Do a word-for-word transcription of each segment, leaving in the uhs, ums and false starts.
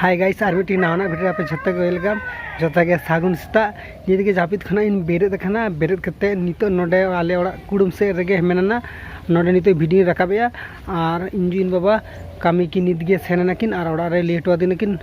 Hi guys, ᱟᱨ ᱢᱤᱫᱴᱤᱡ ᱱᱟᱣᱟᱱᱟᱜ video ᱨᱮ ᱟᱯᱮ ᱡᱷᱚᱛᱚ ᱜᱮ welcome᱾ ᱡᱷᱚᱛᱚ ᱜᱮ ᱥᱟᱹᱜᱩᱱ ᱥᱮᱛᱟᱜ᱾ ᱱᱤᱛ ᱜᱮ ᱡᱟᱹᱯᱤᱫ ᱠᱷᱚᱱᱟᱜ ᱤᱧ ᱵᱮᱨᱮᱫ ᱟᱠᱟᱱᱟ᱾ ᱵᱮᱨᱮᱫ ᱠᱟᱛᱮ ᱱᱤᱛᱚᱜ ᱱᱚᱰᱮ ᱟᱞᱮ ᱚᱲᱟᱜ ᱠᱩᱰᱟᱹᱢ ᱥᱮᱫ ᱨᱮᱜᱮ ᱢᱮᱱᱟᱧᱟ᱾ ᱱᱚᱰᱮ ᱱᱤᱛᱚᱜ video ᱧ ᱨᱟᱠᱟᱵᱮᱜᱼᱟ᱾ ᱟᱨ ᱤᱧ ᱡᱩ ᱤᱧ ᱵᱟᱵᱟ ᱠᱟᱹᱢᱤ ᱠᱤᱱ ᱱᱤᱛ ᱜᱮ ᱥᱮᱱ ᱮᱱᱟᱠᱤᱱ ᱟᱨ ᱚᱲᱟᱜ ᱨᱮ late ᱟᱹᱫᱤᱧᱟᱠᱤᱱ᱾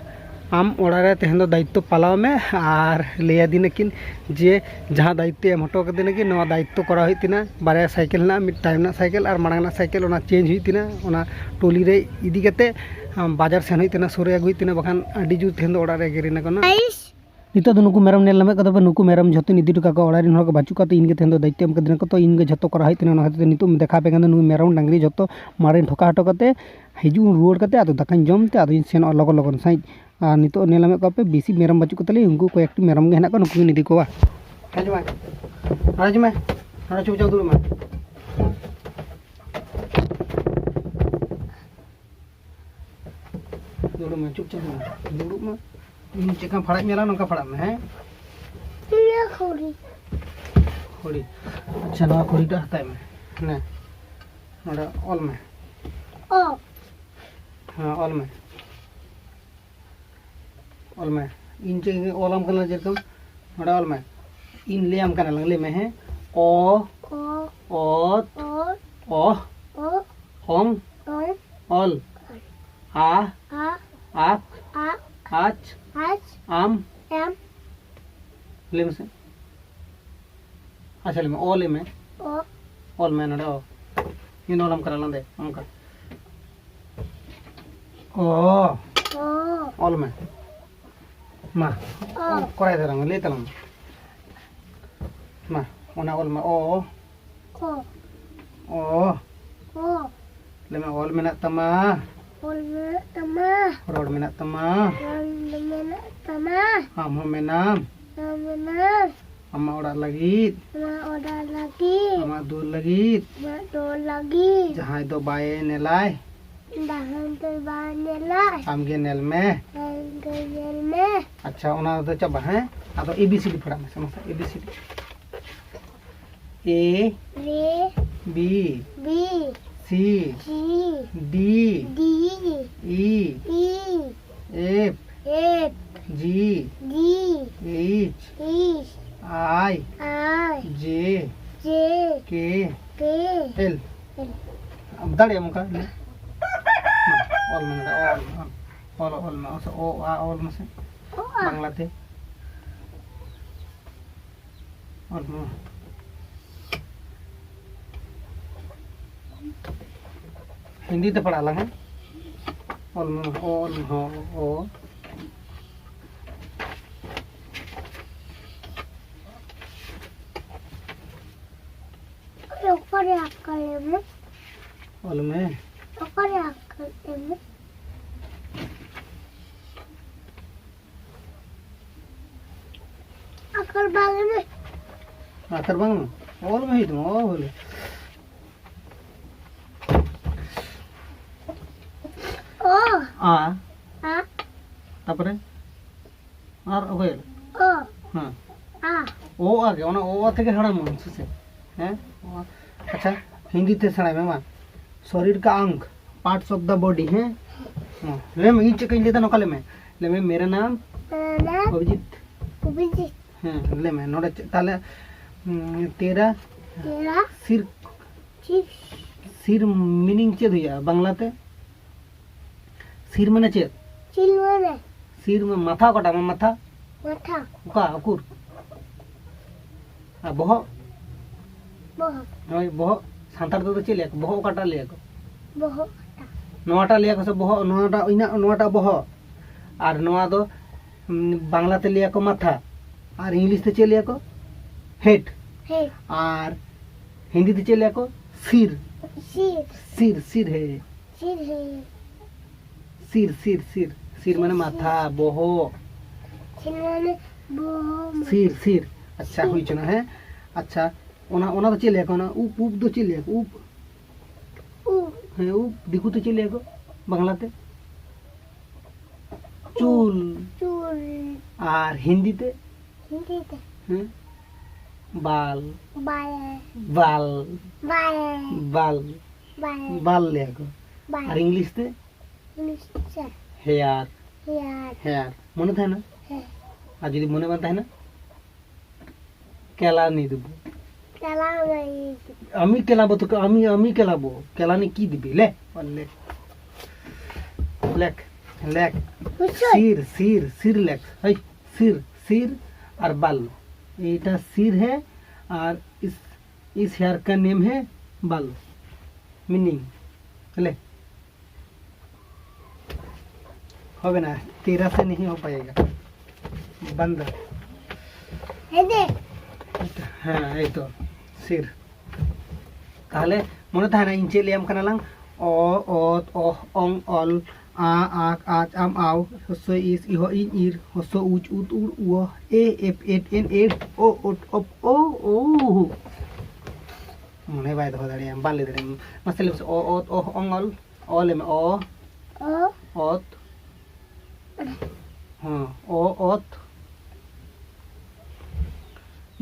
ᱟᱢ ᱚᱲᱟᱜ ᱨᱮ ᱛᱮᱦᱮᱧ ᱫᱚ ᱫᱟᱭᱤᱛᱛᱚ ᱯᱟᱞᱟᱣ ᱢᱮ ᱟᱨ ᱞᱟᱹᱭ ᱟᱹᱫᱤᱧᱟᱠᱤᱱ ᱡᱮ ᱡᱟᱦᱟᱸ ᱫᱟᱭᱤᱛᱛᱚ ᱮᱢ ᱦᱚᱴᱚ ᱠᱟᱹᱫᱤᱧᱟ ᱠᱤᱱ, ᱱᱚᱣᱟ ᱫᱟᱭᱤᱛᱛᱚ ᱠᱚᱨᱟᱣ ᱦᱩᱭᱩᱜ ᱛᱤᱧᱟ᱾ ᱵᱟᱨᱭᱟ ᱥᱟᱭᱠᱮᱞ ᱦᱮᱱᱟᱜᱼᱟ, ᱢᱤᱫ ᱛᱟᱭᱚᱢ ᱨᱮᱱᱟᱜ ᱥᱟᱭᱠᱮᱞ ᱟᱨ ᱢᱟᱲᱟᱝ ᱨᱮᱱᱟᱜ ᱥᱟᱭᱠᱮᱞ, ᱚᱱᱟ change ᱦᱩᱭᱩᱜ ᱛᱤᱧᱟ᱾ ᱚᱱᱟ ᱴᱚᱞᱤ ᱨᱮ ᱤᱫᱤ ᱠᱟᱛᱮ, ᱟᱢ, ᱵᱟᱡᱟᱨ ᱥᱮᱱ ᱦᱩᱭᱩᱜ ᱛᱤᱧᱟ, ᱥᱩᱨ ᱨᱮ ᱟᱹᱜᱩ ᱦᱩᱭᱩᱜ ᱛᱤᱧᱟ, ᱵᱟᱠᱷᱟᱱ ᱟᱹᱰᱤ ᱡᱳᱨ ᱛᱮᱦᱮᱧ ᱫᱚ ᱚᱲᱟᱜ ᱨᱮ ᱜᱮᱨᱮ ᱱᱟ ᱠᱟᱱᱟ᱾ ᱱᱤᱛᱚᱜ ᱫᱚ ᱱᱩᱠᱩ ᱢᱮᱨᱚᱢ ᱧᱮᱞ ᱧᱟᱢᱮᱫ ᱠᱚ ᱛᱟᱯᱮ, ᱱᱩᱠᱩ ᱢᱮᱨᱚᱢ ᱡᱷᱚᱛᱚᱧ ᱤᱫᱤ ᱦᱚᱴᱚ ᱠᱟᱜ ᱠᱚᱣᱟ᱾ ᱚᱲᱟᱜ ᱨᱮᱱ ᱦᱚᱲ ᱠᱚ ᱵᱟᱹᱪᱩᱜ ᱠᱚᱣᱟ, ᱛᱚ ᱤᱧ ᱜᱮ ᱛᱮᱦᱮᱧ ᱫᱚ ᱫᱟᱭᱤᱛᱛᱚ ᱮᱢ ᱠᱟᱹᱫᱤᱧᱟ ᱠᱚ, ᱛᱚ ᱤᱧ ᱜᱮ ᱡᱷᱚᱛᱚ ᱠᱚᱨᱟᱣ ᱦᱩᱭᱩᱜ ᱛᱤᱧᱟ᱾ ᱚᱱᱟ ᱠᱷᱟᱹᱛᱤᱨ ᱛᱮ ᱱᱤᱛᱚᱜ ᱫᱮᱠᱷᱟᱣ ᱟᱯᱮ ᱠᱟᱱ ᱫᱚ ᱱᱩᱠᱩ ᱢᱮᱨᱚᱢ ᱰᱟᱝᱨᱤ ᱡᱷᱚᱛᱚ ᱢᱟᱲᱮᱧ ᱴᱷᱚᱠᱟ ᱦᱚᱴᱚ ᱠᱟᱛᱮ ᱦᱤᱡᱩᱜ ᱨᱩᱣᱟᱹᱲ ᱠᱟᱛᱮ ᱟᱫᱚ ᱫᱟᱠᱟᱧ ᱡᱚᱢ ᱛᱮ ᱟᱫᱚᱧ ᱥᱮᱱᱚᱜᱼᱟ ᱞᱚᱜᱚᱱ ᱞᱚᱜᱚᱱ ᱥᱟᱺᱦᱤᱡ᱾ ᱟᱨ ᱱᱤᱛᱚᱜ ᱧᱮᱞ ᱧᱟᱢᱮᱫ ᱠᱚᱣᱟ ᱯᱮ, ᱵᱮᱥᱤ ᱢᱮᱨᱚᱢ ᱵᱟᱹᱪᱩᱜ ᱠᱚ ᱛᱟᱞᱮᱭᱟ, ᱩᱱᱠᱩ ᱠᱚᱭᱮᱠᱴᱤ ᱢᱮᱨᱚᱢ ᱜᱮ ᱦᱮᱱᱟᱜ ᱠᱚᱣᱟ, ᱱᱩᱠᱩ ᱜᱤᱧ ᱤᱫᱤ ᱠᱚᱣᱟ᱾ ᱦᱤᱡᱩᱜ ᱢᱮ, ᱱᱚᱰᱮ ᱦᱤᱡᱩᱜ ᱢᱮ, ᱱᱚᱰᱮ ᱪᱩᱯᱪᱟᱯ ᱫᱩᱲᱩᱵ ᱢᱮ᱾ ᱫᱩᱲᱩᱵ ᱢᱮ, ᱪᱩᱯᱪᱟᱯ ᱫᱩᱲᱩᱵ ᱢᱮ᱾ ᱫᱩᱲᱩᱵ ᱢᱮ᱾ ᱤᱧ ᱪᱮᱫᱠᱟᱢ ᱯᱷᱟᱲᱟᱜ ᱧᱮᱞᱟ, ᱱᱚᱝᱠᱟ ᱯᱷᱟᱲᱟᱜ ᱢᱮ, ᱦᱮᱸ? ᱤᱧᱟᱹᱜ ᱠᱷᱩᱲᱤ᱾ ᱠᱷᱩᱲᱤ᱾ ᱟᱪᱪᱷᱟ, ᱱᱚᱣᱟ ᱠᱷᱩᱲᱤᱴᱟᱜ ᱦᱟᱛᱟᱣ ᱢᱮ᱾ ᱱᱮ, ᱱᱚᱰᱮ ᱚᱞ ᱢᱮ᱾ ᱚ᱾ ᱦᱮᱸ, ᱚᱞ ᱢᱮ᱾ ᱚᱞ ᱢᱮ᱾ ᱤᱧ ᱪᱮᱫ ᱤᱧ ᱚᱞᱟᱢ ᱠᱟᱱᱟ, ᱡᱮᱨᱚᱠᱚᱢ ᱱᱚᱰᱮ ᱚᱞ ᱢᱮ᱾ ᱤᱧ ᱞᱟᱹᱭᱟᱢ ᱠᱟᱱᱟ ᱞᱟᱝ, ᱞᱟᱹᱭ ᱢᱮ, ᱦᱮᱸ? ᱚ, ᱚ, ᱚᱛ, ᱚ, ᱚᱦ, ᱚ, ᱚᱝ, ᱚᱝ, ᱚᱞ, ᱟ, ᱟ, ᱟᱠ, ᱟᱠ, ᱟᱪ, ᱟᱪ, ᱟᱢ, ᱮᱢ᱾ ᱞᱟᱹᱭ ᱢᱮᱥᱮ᱾ ᱟᱪᱪᱷᱟ, ᱞᱟᱹᱭ ᱢᱮ, ᱚ ᱞᱟᱹᱭ ᱢᱮ᱾ ᱚ᱾ ᱚᱞ ᱢᱮ ᱱᱚᱰᱮ, ᱚ᱾ ᱤᱧ ᱚᱞᱟᱢ ᱠᱟᱱᱟ ᱞᱟᱸᱫᱮ, ᱚᱱᱠᱟ᱾ ᱚ᱾ ᱚ᱾ ᱚᱞ ᱢᱮ᱾ ᱢᱟ᱾ ᱚ᱾ ᱠᱚᱨᱟᱭ ᱛᱟᱞᱟᱝ ᱢᱮ, ᱞᱟᱹᱭ ᱛᱟᱞᱟᱝ ᱢᱮ᱾ ᱢᱟ, ᱚᱱᱟ ᱚᱞ ᱢᱮ, ᱚ᱾ ᱚ᱾ ᱚ᱾ ᱚ᱾ ᱞᱟᱹᱭ ᱢᱮ, ᱚᱞ ᱢᱮᱱᱟᱜ ᱛᱟᱢᱟ᱾ ᱚᱞ ᱢᱮᱱᱟᱜ ᱛᱟᱢᱟ᱾ ᱨᱚᱲ ᱢᱮᱱᱟᱜ ᱛᱟᱢᱟ᱾ ᱨᱚᱲ ᱢᱮᱱᱟᱜ ᱛᱟᱢᱟ᱾ ᱟᱢ ᱦᱚᱸ ᱢᱮᱱᱟᱢ᱾ ᱟᱢ ᱢᱮᱱᱟᱢ᱾ ᱟᱢᱟᱜ ᱚᱲᱟᱜ ᱞᱟᱹᱜᱤᱫ᱾ ᱟᱢᱟᱜ ᱚᱲᱟᱜ ᱞᱟᱹᱜᱤᱫ᱾ ᱟᱢᱟᱜ ᱫᱩᱣᱟᱹᱨ ᱞᱟᱹᱜᱤᱫ᱾ ᱟᱢᱟᱜ ᱫᱩᱣᱟᱹᱨ ᱞᱟᱹᱜᱤᱫ᱾ ᱡᱟᱦᱟᱸᱭ ᱫᱚ ᱵᱟᱭ ᱧᱮᱞᱟᱭ᱾ ᱡᱟᱦᱟᱸᱭ ᱫᱚ ᱵᱟᱭ ᱧᱮᱞᱟᱭ᱾ ᱟᱢ ᱜᱮ ᱧᱮᱞ ᱢᱮ᱾ ᱟᱢ ᱜᱮ ᱧᱮᱞ ᱢᱮ᱾ ᱟᱪᱪᱷᱟ, ᱚᱱᱟ ᱫᱚ ᱪᱟᱵᱟ, ᱦᱮᱸ? ᱟᱫᱚ A B C D ᱯᱷᱟᱲᱟᱜ ᱢᱮᱥᱮ, ᱢᱟᱥᱮ, A B C D᱾ A, A, B, B, C, C, D, D, E, E, F, ᱫᱟᱲᱮᱭᱟᱜᱼᱟᱢ ᱚᱱᱠᱟ? ᱚᱞ ᱢᱮ ᱱᱚᱰᱮ, ᱚᱞ, ᱚᱞ, ᱚᱞ, ᱚᱞ ᱢᱮ, ᱚ, ᱥᱮ, ᱚ, ᱟ, ᱚᱞ ᱢᱮᱥᱮ᱾ ᱚ, ᱟ᱾ ᱵᱟᱝᱞᱟᱛᱮ᱾ ᱚᱞ ᱢᱮ᱾ ᱦᱤᱱᱫᱤ ᱛᱮ ᱯᱟᱲᱦᱟᱜ ᱟᱞᱟᱝ, ᱦᱮᱸ? ᱚᱞ ᱢᱮ, ᱚ, ᱚᱞ ᱢᱮ, ᱦᱚ, ᱚ᱾ ᱚᱠᱟᱨᱮ ᱟᱠᱟᱞᱮᱢ? ᱚᱞ ᱢᱮ᱾ ᱚᱠᱟᱨᱮ ᱟᱠᱟᱞᱮᱢ? ᱟᱠᱟᱞ ᱵᱟᱝ ᱢᱮ᱾ ᱟᱠᱟᱞ ᱵᱟᱝ ᱢᱮ? ᱚᱞ ᱢᱮ ᱦᱩᱭᱩᱜ ᱛᱟᱢᱟ, ᱚᱞ ᱵᱚᱞᱮ᱾ ᱚ᱾ ᱟ᱾ ᱟ᱾ ᱛᱟᱯᱚᱨᱮ? ᱟᱨ ᱚᱠᱚᱭ? ᱚ᱾ ᱦᱮᱸ᱾ ᱟ᱾ ᱚ ᱟ ᱜᱮ, ᱚᱱᱟ ᱚ ᱟ ᱛᱮᱜᱮ ᱦᱟᱲᱟᱢᱚᱜᱼᱟ, ᱥᱮ ᱪᱮᱫ? ᱦᱮᱸ? ᱚ ᱟ᱾ ᱟᱪᱪᱷᱟ, ᱦᱤᱱᱫᱤ ᱛᱮ ᱥᱮᱬᱟᱭ ᱢᱮ, ᱢᱟ᱾ ᱥᱚᱨᱤᱨ ᱠᱟ ᱟᱝᱜᱽ, parts of the body, ᱦᱮᱸ? ᱦᱮᱸ᱾ ᱞᱟᱹᱭ ᱢᱮ, ᱤᱧ ᱪᱮᱫ ᱠᱚᱧ ᱞᱟᱹᱭᱫᱟ, ᱱᱚᱝᱠᱟ ᱞᱟᱹᱭ ᱢᱮ᱾ ᱞᱟᱹᱭ ᱢᱮ, ᱢᱮᱨᱟ ᱱᱟᱢ ᱢᱮᱨᱟ ᱱᱟᱢ ᱚᱵᱷᱤᱡᱤᱛ᱾ ᱚᱵᱷᱤᱡᱤᱛ᱾ ᱦᱮᱸ, ᱞᱟᱹᱭ ᱢᱮ, ᱱᱚᱰᱮ ᱪᱮᱫ ᱛᱟᱦᱞᱮ, ᱩᱸ, ᱛᱮᱨᱟ ᱛᱮᱨᱟ ᱥᱤᱨ, ᱥᱤᱨ᱾ ᱥᱤᱨ meaning ᱪᱮᱫ ᱦᱩᱭᱩᱜᱼᱟ ᱵᱟᱝᱞᱟᱛᱮ? ᱥᱤᱨ ᱢᱟᱱᱮ ᱪᱮᱫ? ᱥᱤᱨ ᱢᱟᱱᱮ? ᱥᱤᱨ ᱢᱟ-, ᱢᱟᱛᱷᱟ ᱚᱠᱟᱴᱟᱜ? ᱢᱟ-, ᱢᱟᱛᱷᱟ? ᱢᱟᱛᱷᱟ᱾ ᱚᱠᱟ? ᱩᱠᱩᱨ? ᱟᱨ ᱵᱚᱦᱚᱜ? ᱵᱚᱦᱚᱜ᱾ ᱦᱳᱭ, ᱵᱚᱦᱚᱜ᱾ ᱥᱟᱱᱛᱟᱲ ᱛᱮᱫᱚ ᱪᱮᱫ ᱞᱟᱹᱭᱟ ᱠᱚ? ᱵᱚᱦᱚᱜ ᱚᱠᱟᱴᱟᱜ ᱞᱟᱹᱭᱟ ᱠᱚ? ᱵᱚᱦᱚᱜ ᱚᱠᱟᱴᱟᱜ? ᱱᱚᱣᱟᱴᱟᱜ ᱞᱟᱹᱭᱟ ᱠᱚ ᱥᱮ ᱵᱚᱦᱚᱜ, ᱱᱚᱣᱟᱴᱟᱜ ᱤᱧᱟᱹᱜ, ᱱᱚᱣᱟᱴᱟᱜ ᱵᱚᱦᱚᱜ᱾ ᱟᱨ ᱱᱚᱣᱟ ᱫᱚ, ᱩᱢ, ᱵᱟᱝᱞᱟ ᱛᱮ ᱞᱟᱹᱭᱟ ᱠᱚ ᱢᱟᱛᱷᱟ᱾ ᱟᱨ English ᱛᱮ ᱪᱮᱫ ᱞᱟᱹᱭᱟ ᱠᱚ? Head᱾ Head᱾ ᱟᱨ ᱦᱤᱱᱫᱤ ᱛᱮ ᱪᱮᱫ ᱞᱟᱹᱭᱟ ᱠᱚ? ᱥᱤᱨ᱾ ᱥᱤᱨ᱾ ᱥᱤᱨ, ᱥᱤᱨ ᱦᱮ᱾ ᱥᱤᱨ ᱦᱮ᱾ ᱥᱤᱨ, ᱥᱤᱨ, ᱥᱤᱨ᱾ ᱥᱤᱨ ᱢᱟᱱᱮ ᱥᱤᱨ, ᱢᱟᱛᱷᱟ, ᱥᱤᱨ᱾ ᱵᱚᱦᱚᱜ᱾ ᱥᱤᱨ ᱢᱟᱱᱮ ᱵᱚᱦᱚᱜ, ᱢᱟᱛᱷᱟ᱾ ᱥᱤᱨ, ᱥᱤᱨ᱾ ᱟᱪᱪᱷᱟ, ᱥᱤᱨ᱾ ᱦᱩᱭ ᱪᱚᱱᱟ, ᱦᱮᱸ? ᱟᱪᱪᱷᱟ, ᱚᱱᱟ, ᱚᱱᱟ ᱫᱚ ᱪᱮᱫ ᱞᱟᱹᱭᱟ ᱠᱚ? ᱚᱱᱟ ᱩᱵ, ᱩᱵ ᱫᱚ ᱪᱮᱫ ᱞᱟᱹᱭᱟ ᱠᱚ? ᱩᱵ? ᱩᱵ᱾ ᱦᱮᱸ, ᱩᱵ᱾ ᱫᱤᱠᱩ ᱛᱮ ᱪᱮᱫ ᱞᱟᱹᱭᱟ ᱠᱚ? ᱵᱟᱝᱞᱟ ᱛᱮ? ᱪᱩᱞ᱾ ᱪᱩᱞ᱾ ᱟᱨ ᱦᱤᱱᱫᱤ ᱛᱮ? ᱦᱤᱱᱫᱤ ᱛᱮ? ᱦᱮᱸ? ᱵᱟᱞ᱾ ᱵᱟᱞ᱾ ᱵᱟᱞ᱾ ᱵᱟᱞ᱾ ᱵᱟᱞ᱾ ᱵᱟᱞ᱾ ᱵᱟᱞ ᱞᱟᱹᱭᱟ ᱠᱚ᱾ ᱵᱟᱞ᱾ ᱟᱨ English ᱛᱮ? English ᱛᱮ? Hair᱾ Hair᱾ Hair᱾ ᱢᱚᱱᱮ ᱛᱟᱦᱮᱱᱟ? ᱦᱮᱸ᱾ ᱟᱨ ᱡᱩᱫᱤ ᱢᱚᱱᱮ ᱵᱟᱝ ᱛᱟᱦᱮᱱᱟ? ᱠᱮᱞᱟᱱᱤ ᱫᱩᱵᱩ᱾ চালাও না এই। আমি কেলাবো তোকে, আমি, আমি কেলাবো। কেলানি কি দিবি? লে, লে। লেখ, লেখ। বুঝছো? সির, সির, সির লেখ। এই, সির, সির আর বাল। এইটা সির হে আর ইস, ইস হেয়ার কা নেম হে বাল। মিনিং। লে। হবে না, তেরা সে নেই হো পায়েগা। বন্ধ। এই যে। হ্যাঁ, এই তো, সির। তাহলে মনে থাকে না, ইঞ্চে লিয়াম কানালাং। অ, অত, অহ, অং, অল, আ, আক, আচ, আম, আও, হস্য ইস, ইহ, ইন, ইর, হস্য উচ, উত, উর, উহ, এ, এপ, এট, এন, এর, ও, ওট, অপ, ও, ও। মনে বাই দোহ দাঁড়িয়ে, বালি দাঁড়িয়ে। মাসে লেপস, অ, অত, অহ, অং, অল, ᱚᱞ ᱮᱢ, ᱚ, ᱚ᱾ ᱚᱛ᱾ ᱦᱮᱸ, ᱚ, ᱚᱛ᱾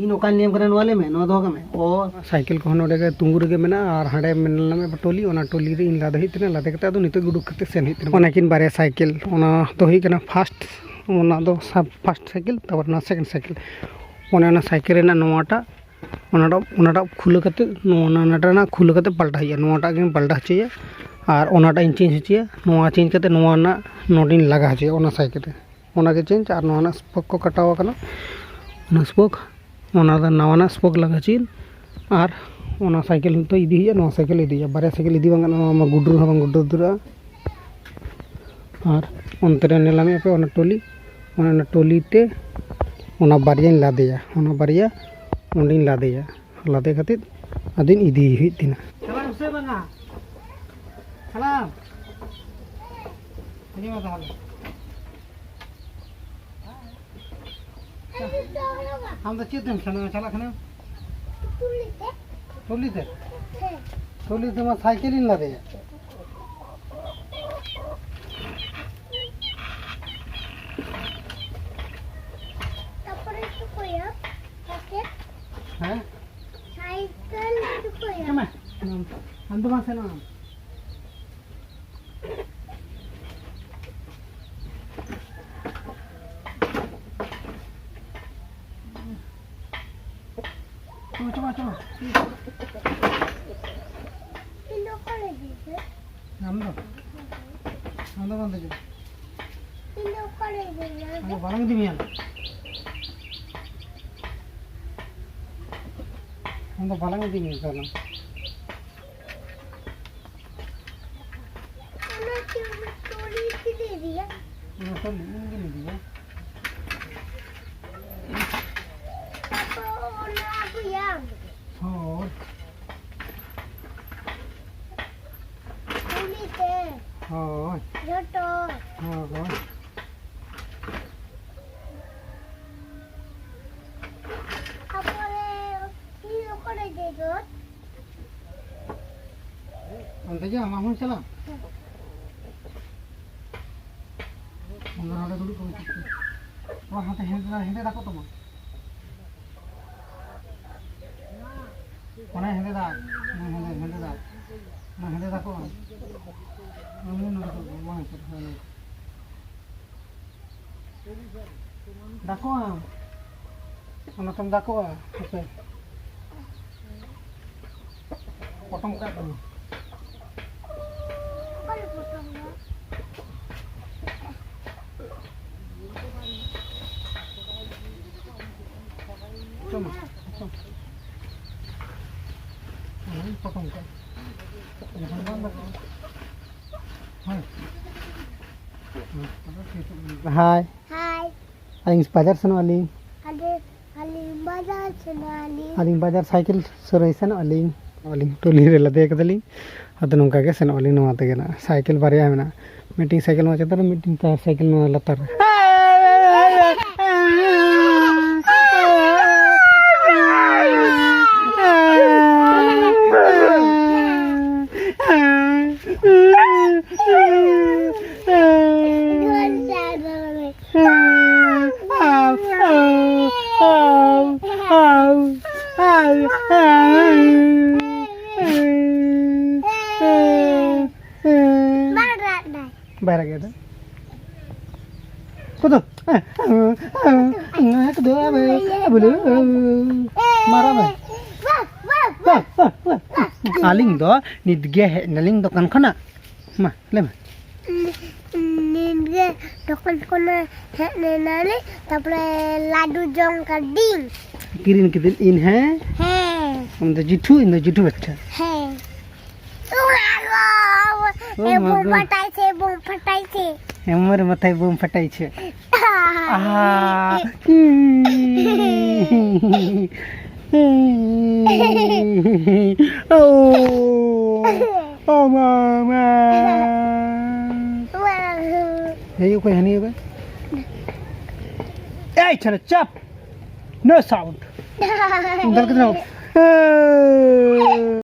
ᱤᱧ ᱚᱠᱟᱧ ᱞᱟᱹᱭᱟᱢ ᱠᱟᱱᱟ, ᱱᱚᱣᱟ ᱞᱟᱹᱭ ᱢᱮ, ᱱᱚᱣᱟ ᱫᱚᱦᱚ ᱠᱟᱜ ᱢᱮ, ᱚ᱾ ᱥᱟᱭᱠᱮᱞ ᱠᱚᱦᱚᱸ ᱱᱚᱰᱮ ᱜᱮ ᱛᱩᱸᱜᱩ ᱨᱮᱜᱮ ᱢᱮᱱᱟᱜᱼᱟ, ᱟᱨ ᱦᱟᱸᱰᱮ ᱢᱮᱱ ᱞᱮᱱᱟ ᱴᱚᱞᱤ, ᱚᱱᱟ ᱴᱚᱞᱤ ᱨᱮ ᱤᱧ ᱞᱟᱫᱮ ᱦᱩᱭᱩᱜ ᱛᱤᱧᱟᱹ, ᱞᱟᱫᱮ ᱠᱟᱛᱮ ᱟᱫᱚ ᱱᱤᱛᱚᱜ ᱜᱮ ᱩᱰᱩᱠ ᱠᱟᱛᱮ ᱥᱮᱱ ᱦᱩᱭᱩᱜ ᱛᱤᱧᱟᱹ᱾ ᱚᱱᱟ ᱠᱤᱱ ᱵᱟᱨᱭᱟ ᱥᱟᱭᱠᱮᱞ, ᱚᱱᱟ ᱫᱚ ᱦᱩᱭᱩᱜ ᱠᱟᱱᱟ ᱯᱷᱟᱥᱴ, ᱚᱱᱟ ᱫᱚ ᱥᱟᱵ ᱯᱷᱟᱥᱴ ᱥᱟᱭᱠᱮᱞ, ᱛᱟᱨᱯᱚᱨ ᱚᱱᱟ ᱥᱮᱠᱮᱱᱰ ᱥᱟᱭᱠᱮᱞ᱾ ᱚᱱᱮ ᱚᱱᱟ ᱥᱟᱭᱠᱮᱞ ᱨᱮᱱᱟᱜ ᱱᱚᱣᱟᱴᱟᱜ, ᱚᱱᱟᱴᱟᱜ, ᱚᱱᱟᱴᱟᱜ ᱠᱷᱩᱞᱟᱹ ᱠᱟᱛᱮ, ᱱᱚᱣᱟ, ᱚᱱᱟ, ᱚᱱᱟᱴᱟᱜ ᱱᱟᱜ ᱠᱷᱩᱞᱟᱹ ᱠᱟᱛᱮ ᱯᱟᱞᱴᱟᱣ ᱦᱩᱭᱩᱜᱼᱟ, ᱱᱚᱣᱟᱴᱟᱜ ᱜᱮᱢ ᱯᱟᱞᱴᱟᱣ ᱦᱚᱪᱚᱭᱟ, ᱟᱨ ᱚᱱᱟᱴᱟᱜ ᱤᱧ ᱪᱮᱧᱡᱽ ᱦᱚᱪᱚᱭᱟ, ᱱᱚᱣᱟ ᱪᱮᱧᱡᱽ ᱠᱟᱛᱮ ᱱᱚᱣᱟ ᱨᱮᱱᱟᱜ ᱱᱚᱰᱤᱧ ᱞᱟᱜᱟ ᱦᱚᱪᱚᱭᱟ ᱚᱱᱟ ᱥᱟᱭᱠᱮᱞ ᱨᱮ᱾ ᱚᱱᱟᱜᱮ ᱪᱮᱧᱡᱽ, ᱟᱨ ᱱᱚᱣᱟ ᱨᱮᱱᱟᱜ ᱥᱯᱳᱠ ᱠᱚ ᱠᱟᱴᱟᱣ ᱟᱠᱟᱱᱟ, ᱚᱱᱟ ᱥᱯᱳᱠ, ᱚᱱᱟ ᱫᱚ ᱱᱟᱣᱟᱱᱟᱜ ᱥᱯᱳᱠ ᱞᱟᱜᱟ ᱪᱮᱫ, ᱟᱨ ᱚᱱᱟ ᱥᱟᱭᱠᱮᱞ ᱱᱤᱛᱚᱜ ᱤᱫᱤ ᱦᱩᱭᱩᱜᱼᱟ, ᱱᱚᱣᱟ ᱥᱟᱭᱠᱮᱞ ᱤᱫᱤ ᱦᱩᱭᱩᱜᱼᱟ, ᱵᱟᱨᱭᱟ ᱥᱟᱭᱠᱮᱞ ᱤᱫᱤ ᱵᱟᱝ ᱜᱟᱱᱚᱜᱼᱟ, ᱱᱚᱣᱟ ᱢᱟ ᱜᱩᱰᱩᱨ ᱦᱚᱸ ᱵᱟᱝ ᱜᱩᱰᱩᱨ ᱫᱟᱲᱮᱭᱟᱜᱼᱟ᱾ ᱟᱨ ᱚᱱᱛᱮ ᱨᱮ ᱧᱮᱞ ᱧᱟᱢᱮᱫ ᱯᱮ ᱚᱱᱟ ᱴᱚᱞᱤ, ᱚᱱᱟ, ᱚᱱᱟ ᱴᱚᱞᱤ ᱛᱮ ᱚᱱᱟ ᱵᱟᱨᱭᱟᱧ ᱞᱟᱫᱮᱭᱟ, ᱚᱱᱟ ᱵᱟᱨᱭᱟ ᱚᱸᱰᱮᱧ ᱞᱟᱫᱮᱭᱟ, ᱞᱟᱫᱮ ᱠᱟᱛᱮᱫ ᱟᱫᱚᱧ ᱤᱫᱤ ᱦᱩᱭᱩᱜ ᱛᱤᱧᱟ᱾ ᱪᱟᱞᱟᱜ ᱟᱢ ᱥᱮ ᱵᱟᱝᱟ? ᱪᱟᱞᱟᱜ ᱟᱢ? ᱦᱤᱡᱩᱜ ᱢᱮ ᱛᱟᱦᱚᱞᱮ᱾ ᱟᱢ ᱫᱚ ᱪᱮᱫ ᱛᱮᱢ ᱥᱮᱱᱚᱜᱼᱟ? ᱪᱟᱞᱟᱜ ᱠᱟᱱᱟᱢ? ᱴᱚᱞᱤ ᱛᱮ? ᱦᱮᱸ᱾ ᱴᱚᱞᱤ ᱛᱮᱢᱟ ᱥᱟᱭᱠᱮᱞ ᱤᱧ ᱞᱟᱫᱮᱭᱟ᱾ ᱛᱟᱨᱯᱚᱨᱮ ᱪᱤᱠᱟᱹᱭᱟ? ᱥᱟᱭᱠᱮᱞ? ᱦᱮᱸ? ᱥᱟᱭᱠᱮᱞ ᱪᱤᱠᱟᱹᱭᱟ? ᱦᱮᱸ ᱢᱟ᱾ ᱟᱢ ᱫᱚ ᱵᱟᱝ ᱥᱮᱱᱚᱜ ᱟᱢ? ᱪᱟᱵᱟ, ᱪᱟᱵᱟ᱾ ᱤᱧ ᱫᱚ ᱚᱠᱟᱨᱮ ᱤᱫᱤᱭᱮᱫᱟ? ᱟᱢ ᱫᱚ? ᱟᱢ ᱫᱚ ᱵᱟᱢ ᱫᱮᱡᱚᱜᱼᱟ? ᱤᱧ ᱫᱚ ᱚᱠᱟᱨᱮ ᱤᱫᱤᱭᱮᱫᱟ? ᱟᱢ ᱫᱚ ᱵᱟᱞᱟᱝ ᱤᱫᱤ ᱢᱮᱭᱟ᱾ ᱟᱢ ᱫᱚ ᱵᱟᱞᱟᱝ ᱤᱫᱤ ᱢᱮᱭᱟ ᱛᱟᱦᱞᱮ᱾ ᱚᱱᱟ ᱪᱩᱲᱤ, ᱪᱩᱲᱤ ᱪᱮᱫ ᱤᱫᱤᱭᱟ? ᱚᱱᱟ ᱠᱚ ᱤᱧ ᱜᱮᱧ ᱤᱫᱤᱭᱟ᱾ ᱛᱟᱨᱯᱚᱨ ᱚᱱᱟ ᱟᱹᱜᱩᱭᱟᱢ᱾ ᱦᱳᱭ᱾ ᱠᱩᱞᱤ ᱛᱮ᱾ ᱦᱳᱭ᱾ ᱡᱚᱛᱚ᱾ ᱦᱳᱭ᱾ ᱛᱟᱨᱯᱚᱨᱮ ᱤᱧ ᱚᱠᱟᱨᱮ ᱫᱮᱡᱚᱜ? ᱚᱱᱛᱮ ᱡᱮ ᱟᱢᱟᱜ ᱦᱚᱸ ᱪᱟᱞᱟᱜ? ᱚᱱᱟ ᱱᱚᱰᱮ ᱫᱩᱲᱩᱵ ᱠᱚᱜ ᱢᱮ᱾ ᱚ, ᱦᱟᱱᱛᱮ ᱦᱮᱸᱫᱮ, ᱦᱮᱸᱫᱮ ᱫᱟᱜ ᱠᱚ ᱛᱟᱢᱟ᱾ ᱚᱱᱮ ᱦᱮᱸᱫᱮ ᱫᱟᱜ, ᱚᱱᱮ ᱦᱮᱸᱫᱮ, ᱦᱮᱸᱫᱮ ᱫᱟᱜ᱾ ᱚᱱᱟ ᱦᱮᱸᱫᱮ ᱫᱟᱜ ᱠᱚ᱾ ᱚᱱᱟ ᱱᱚᱰᱮ ᱠᱚ, ᱵᱟᱝ ᱦᱤᱥᱟᱹᱵ, ᱦᱳᱭ᱾ ᱫᱟᱠᱚ ᱟᱢ᱾ ᱚᱱᱟ ᱛᱮᱢ ᱫᱟᱠᱚᱜᱼᱟ᱾ ᱦᱟᱯᱮ᱾ ᱯᱚᱴᱚᱢ ᱠᱟᱜ ᱠᱟᱱᱟ᱾ ᱚᱠᱟᱨᱮ ᱯᱚᱴᱚᱢ ᱫᱚ? ᱪᱚ ᱢᱟ, ᱪᱚ᱾ ᱚᱱᱟᱧ ᱯᱚᱴᱚᱢ ᱠᱟᱜ᱾ ᱡᱚᱠᱷᱚᱱ ᱵᱟᱝ ᱫᱟᱠᱚᱜᱼᱟ᱾ ᱦᱳᱭ᱾ ᱦᱟᱭ᱾ ᱦᱟᱭ᱾ ᱟᱹᱞᱤᱧ ᱵᱟᱡᱟᱨ ᱥᱮᱱᱚᱜ ᱟᱹᱞᱤᱧ᱾ ᱟᱞᱮ, ᱟᱹᱞᱤᱧ ᱵᱟᱡᱟᱨ ᱥᱮᱱᱚᱜ ᱟᱹᱞᱤᱧ᱾ ᱟᱹᱞᱤᱧ ᱵᱟᱡᱟᱨ ᱥᱟᱭᱠᱮᱞ ᱥᱩᱨ ᱨᱮ ᱥᱮᱱᱚᱜ ᱟᱹᱞᱤᱧ᱾ ᱟᱹᱞᱤᱧ ᱴᱚᱞᱤ ᱨᱮ ᱞᱟᱫᱮ ᱠᱟᱫᱟᱞᱤᱧ᱾ ᱟᱫᱚ ᱱᱚᱝᱠᱟ ᱜᱮ ᱥᱮᱱᱚᱜ ᱟᱹᱞᱤᱧ ᱱᱚᱣᱟ ᱛᱮᱜᱮ ᱱᱟᱜ᱾ ᱥᱟᱭᱠᱮᱞ ᱵᱟᱨᱭᱟ ᱢᱮᱱᱟᱜᱼᱟ᱾ ᱢᱤᱫᱴᱤᱱ ᱥᱟᱭᱠᱮᱞ ᱱᱚᱣᱟ ᱪᱮᱛᱟᱱ ᱨᱮ, ᱢᱤᱫᱴᱤᱱ ᱛᱟᱨ ᱥᱟᱭᱠᱮᱞ ᱱᱚᱣᱟ ᱞᱟᱛᱟᱨ ᱨᱮ᱾ ᱵᱟᱭ ᱨᱟᱜ ᱮᱫᱟ᱾ ᱠᱚᱫᱚ? ᱠᱚᱫᱚ? ᱵᱚᱞᱮ, ᱢᱟᱨᱟ ᱢᱮ᱾ ᱟᱹᱞᱤᱧ ᱫᱚ ᱱᱤᱛ ᱜᱮ ᱦᱮᱡ ᱱᱟᱞᱤᱧ ᱫᱚᱠᱟᱱ ᱠᱷᱚᱱᱟᱜ᱾ ᱢᱟ, ᱞᱟᱹᱭ ᱢᱮ᱾ ᱱᱤᱛ ᱜᱮ ᱫᱚᱠᱟᱱ ᱠᱷᱚᱱᱟᱜ ᱦᱮᱡ ᱞᱮᱱᱟᱞᱤᱧ, ᱛᱟᱯᱚᱨᱮ ᱞᱟᱹᱰᱩ ᱡᱚᱢ ᱠᱟᱫᱤᱧ᱾ ᱠᱤᱨᱤᱧ ᱠᱤᱫᱤᱧ ᱤᱧ, ᱦᱮᱸ? ᱦᱮᱸ᱾ ᱟᱢ ᱫᱚ ᱡᱤᱴᱷᱩ, ᱤᱧ ᱫᱚ ᱡᱤᱴᱷᱩ ᱵᱟᱪᱪᱟ᱾ ᱦᱮᱸ᱾ ᱳ ᱢᱟ ᱜᱳ᱾ ᱮ, ᱳ ᱢᱟ ᱵᱳᱢ ᱜᱳ᱾ ᱯᱷᱟᱴᱟᱭ ᱪᱮ, ᱵᱳᱢ ᱯᱷᱟᱴᱟᱭ ᱪᱮ᱾ ᱮ, ᱢᱳᱨ ᱢᱟᱛᱷᱟᱭ ᱵᱳᱢ ᱯᱷᱟᱴᱟᱭ ᱪᱮ᱾ ᱟᱦᱟ᱾ ᱳ᱾ ᱳ ᱢᱟᱢᱟ᱾ ᱦᱮᱸ, ᱚᱠᱚᱭ ᱦᱟᱹᱱᱤ ᱚᱠᱚᱭ? ᱮᱭ ᱪᱷᱟᱲᱟ ᱪᱟᱯ᱾ No sound. ᱩᱱᱫᱟᱞ ᱠᱟᱛᱮ ᱱᱚ᱾